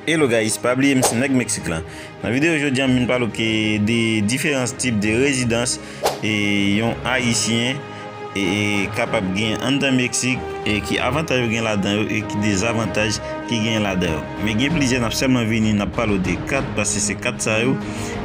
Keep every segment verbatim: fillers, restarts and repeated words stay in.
Hello guys, pa bliye m se nèg Meksik lan. Nan videyo jodi a, m vin pale w ke de diferans tip de rezidans e yon Ayisyen e, e kapab gen anndan Meksik e ki avantaj yo gen ladan yo e ki dezavantaj ki gen ladan yo. Men gen plizyè n ap sèlman vini, n ap pale w de kat, paske se kat sa yo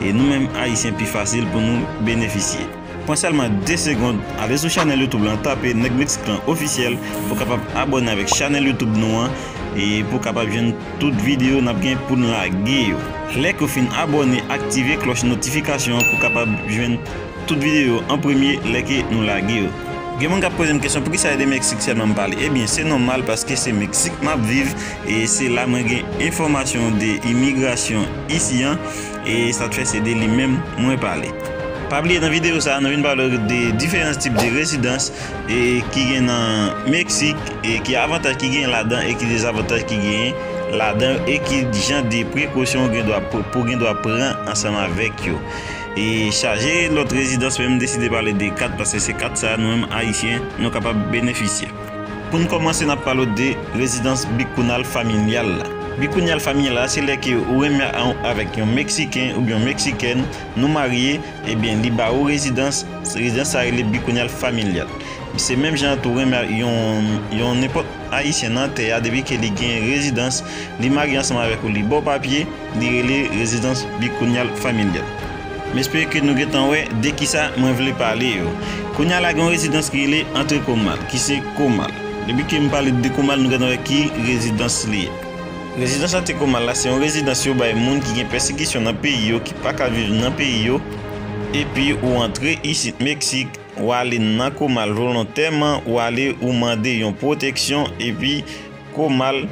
e nou menm Ayisyen pi fasil pou nou benefisye. Pran sèlman de segonn, ale sou chanèl YouTube lan, tape Nèg Meksik lan Ofisyèl pou w kapab abòne avèk chanèl YouTube nou an e pou w kapab jwenn tout videyo n ap gen pou n lage yo. Lè ke w fin abòne, aktive klòch notifikasyon an pou w kapab jwenn tout videyo an premye lè ke nou lage yo. Gen moun k ap poze m kesyon, poukisa se de Meksik sèlman m pale? Ebyen, se nòmal paske se Meksik m ap viv e se la mwen gen enfòmasyon de imigrasyon isi an e sa t fè se de li menm mwen pale. Pa bliye nan videyo sa a, nou vin pale de diferans tip de rezidans e ki gen nan Meksik e ki avantaj ki gen ladan e ki dezavantaj ki gen ladan e ki jan de prekosyon ou gen dwa pr-, pou gen dwa pran ansanm avèk yo. E chaje lòt rezidans, men m deside pale de kat paske se kat sa a nou menm Ayisyen nou kapab benefisye. Pou n kòmanse, n ap pale w de rezidans bikounal familyal la. Bikounal familyal la, se lè ke ou renmen a-, avèk yon Meksiken oubyen yon Meksikèn, nou marye, ebyen, li ba ou rezidans, rezidans sa rele bikounal familyal. Se menm jan tou renmen yon, yon nenpòt Ayisyen nan tè a, depi ke li gen rezidans, li marye ansanm avèk ou, li ba w papye, li rele rezidans bikounal familyal. M espere ke nou gentan wè de kisa mwen vle pale yo. Kounye a la gen yon rezidans ki rele Antre Komal, ki se Komal. Depi ke m pale de Komal, nou gentan wè ki rezidans li ye. Rezidans Antre Komal la, se yon rezidans yo bay moun ki gen pèsekisyon nan peyi yo, ki pa ka viv nan peyi yo, epi ou antre isit Meksik, ou ale nan Komal volontèman, ou ale ou mande yon pwoteksyon, epi Komal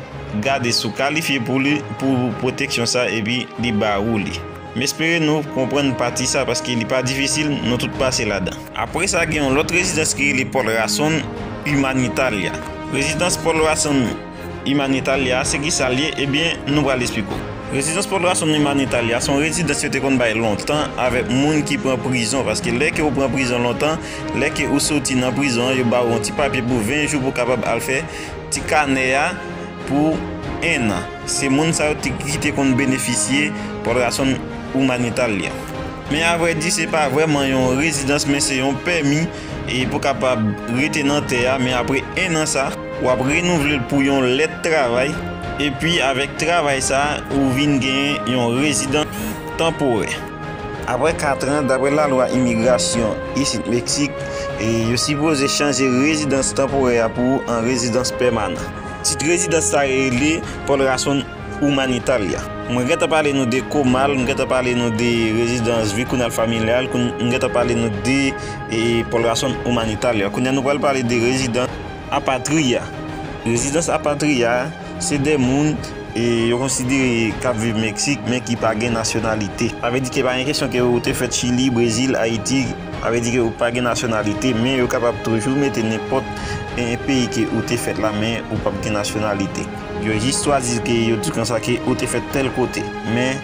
gade si w kalifye pou li, pou pwoteksyon sa, epi li ba ou li. M espere nou konprann pati sa, paske li pa difisil, nou tout pase ladan. Apre sa, gen yon lòt rezidans ki rele Por Razón Humanitaria. Rezidans Por Razón Humanitaria, se ki sa l ye? Ebyen, nou pral esplike w. Rezidans Por Razón Humanitaria, se yon rezidans yo te konn bay lontan avèk moun ki pran prizon, paske lè ke ou pran prizon lontan, lè ke ou soti nan prizon an, yo ba ou yon ti papye pou ven jou pou w kapab al fè ti kanè a pou en an. Se moun sa yo te, ki te konn benefisye Por Razón Humanitaria. Men avrèdi, se pa vrèman yon rezidans, men se yon pèmi e pou kapab rete nan tè a, men apre en an sa, w ap renouvle l pou yon lèt travay, epi avèk travay sa, ou vin gen yon rezidans tanporè. Apre kat an, daprè lalwa imigrasyon isit Meksik, e yo sipoze chanje rezidans tanporè a pou ou an rezidans pèmanan. Tit rezidans sa rele Por Razón Humanitaria. Mwen gentan pale nou de Komal, mwen gentan pale nou de rezidans bikounal familyal, koun-, mwen gentan pale nou de, e, Por Razón Humanitaria. Kounye a nou pral pale de rezidans apatria. Rezidans apatria, se de moun, e, yo konsidere k ap viv Meksik, men ki pa gen nasyonalite. Sa vle di ke pa gen kesyon ke ou te fèt Chili, Brezil, Ayiti, sa vle di ke ou pa gen nasyonalite, men yo kapab toujou mete nenpòt, e, peyi ke ou te fèt la, men ou p ap gen nasyonalite. Yo jis chwazi ke yo di konsa ke ou te fèt tèl kote, men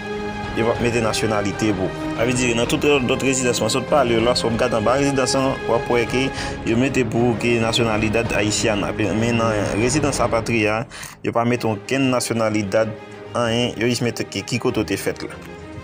yo p ap mete nasyonalite pou ou. Sa vle di ke nan tout lòt rezidans mwen sot pale yo la, si w ap gade anba rezidans lan, w ap wè ke yo mete pou ou ke nacionalidad haitiana. Men nan rezidans apatria, yo pa mete okenn nasyonalidad, anyen, yo jis mete ki, ki kote w te fèt la.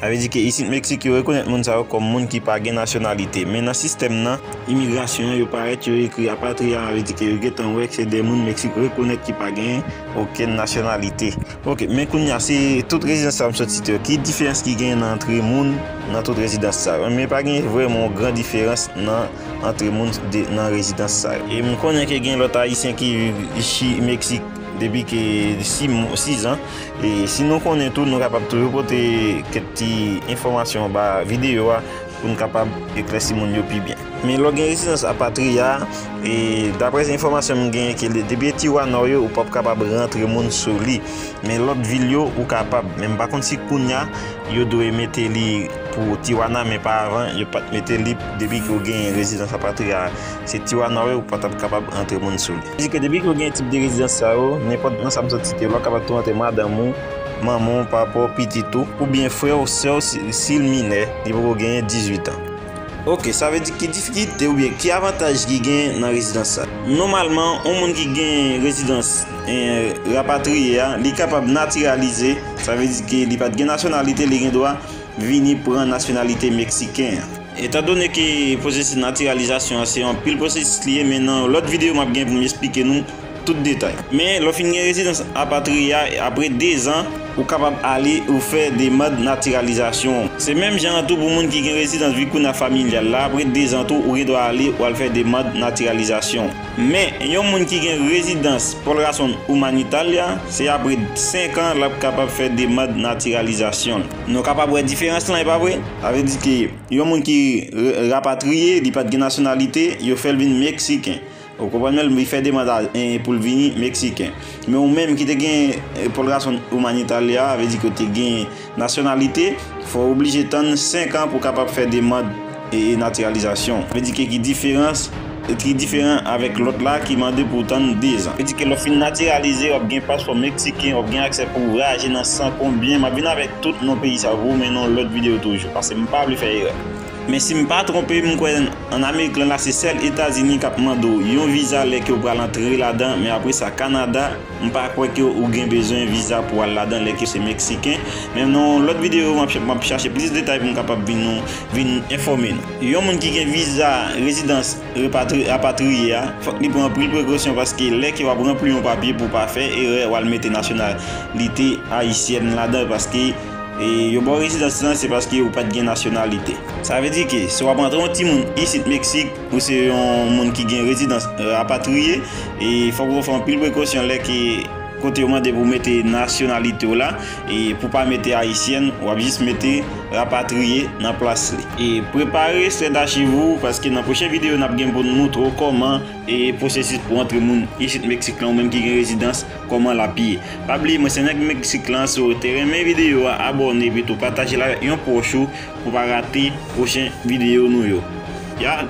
Sa vle di ke isit Meksik, yo rekonèt moun sa yo kòm moun ki pa gen nasyonalite. Men nan sistèm nan, imigrasyon an, yo parèt, yo ekri apatria, sa vle di ke yo gentan wè ke se de moun Meksik rekonèt ki pa gen okenn nasyonalite. Oke, men kounye a, se tout rezidans sa yo m sot site yo. Ki diferans ki genyen nan antre moun nan tout rezidans sa yo? Men pa gen vrèman yon gran diferans nan antre moun de, nan rezidans sa yo. E m konnen ke gen lòt Ayisyen ki viv ichi Meksik depi ke sis mo-, sis an. E si nou konnen tou, nou kapab toujou pote kèk ti enfòmasyon anba videyo a pou n kapab eklèsi moun yo pi byen. Men lè w gen rezidans apatria, e daprè enfòmasyon m genyen, ke le-, depi Tijuana w ye, ou p ap kapab rantre moun sou li. Men lòt vil yo, ou kapab. Men m pa konn si kounye a, yo dwe mete li pou Tijuana, men pa avan, yo pa t mete li. Depi ke w gen rezidans apatria, se Tijuana w ye, ou pa t ap kapab rantre moun sou li. Di ke depi ke w gen tip de rezidans sa yo, nenpòt nan sa m sot site yo la, w kapab tou rantre madanm ou, manman w, papa w, pitit ou, oubyen frè w, sè w, si, si l minè, li poko genyen dizuit an. Ok, sa vle di ki difikilte oubyen ki avantaj ki gen nan rezidans sa? Nòmalman, yon moun ki gen rezidans eh, rapatriye a, li kapab natiralize, sa vle di ke li pa t gen nasyonalite, li gen dwa vini pran nasyonalite meksiken an. Etandone ke pwosesis natiralizasyon an se yon pil pwosesis li ye, men nan lòt videyo m ap gen pou m esplike nou tout detay. Men lè w fin gen rezidans apatriye a, apre dezan, ou kapab ale ou fè demann natiralizasyon. Se menm jan an tou pou moun ki gen rezidans vicuna familial la, apre dezan tou, ou gen dwa ale ou al fè demann natiralizasyon. Men, yon moun ki gen rezidans por razón humanitaria, se apre senk an l ap kapab fè demann natiralizasyon. Nou kapab wè diferans lan, e pa vre? Sa vle di ke yon moun ki re- rapatriye, li pa t gen nasyonalite, yo fè l vin meksiken. Ou konprann? Men li fè demann pou l vini meksiken. Men ou menm ki te gen por razón humanitaria, sa vle di ke w te gen nasyonalite, fò w oblije tann senk an pou w kapab fè demann e natiralizasyon. Vle di ke ki diferans ki diferan avèk lòt la ki mande pou w tann dezan. Vle di ke lè w fin natiralize, w ap gen paspò meksiken, w ap gen aksè pou vwayaje nan san konbyen. M ap vin avèk tout non peyi sa yo pou ou, men nan lòt videyo toujou, paske m pa vle fè erè. Men si m pa twonpe, m kwè ann Amerik lan la se sèl Etazini k ap mande w yon viza lè ke w pral antre ladan, men apre sa Kanada, m pa kwè ke ou gen bezwen viza pou al ladan lè ke se meksiken. Men nan yon lòt videyo, m ap ch- m ap chache plis detay pou m kapab vin nou vin enfòme nou. Yon moun ki gen viza rezidans repatri- rapatriye a, fòk li pran anpil prekosyon paske lè ke w ap ranpli yon papye pou w pa fè erè, w al mete nasyonalite ayisyèn ladan paske e yo ba w rezidans lan se paske ou pa t gen nasyonalite. Sa vle di ke si w ap antre yon timoun isit Meksik, ou se yon moun ki gen rezidans rapatriye, e fòk ou fè anpil prekosyon lè ke kote yo mande pou mete nasyonalite w la, e pou pa mete ayisyèn, w ap jis mete rapatriye nan plas li. E prepare sèt achiv ou, paske nan pwochen videyo n ap gen pou n moutre w kòman e pwosesis pou antre moun isit Meksik lan, ou menm ki gen rezidans, kòman l ap ye. Pa bliye, mwen se nèg Meksik lan, si w te renmen videyo a, abòne epi tou pataje l avèk yon pwòch ou pou w pa rate pwochen videyo nou yo. Ya!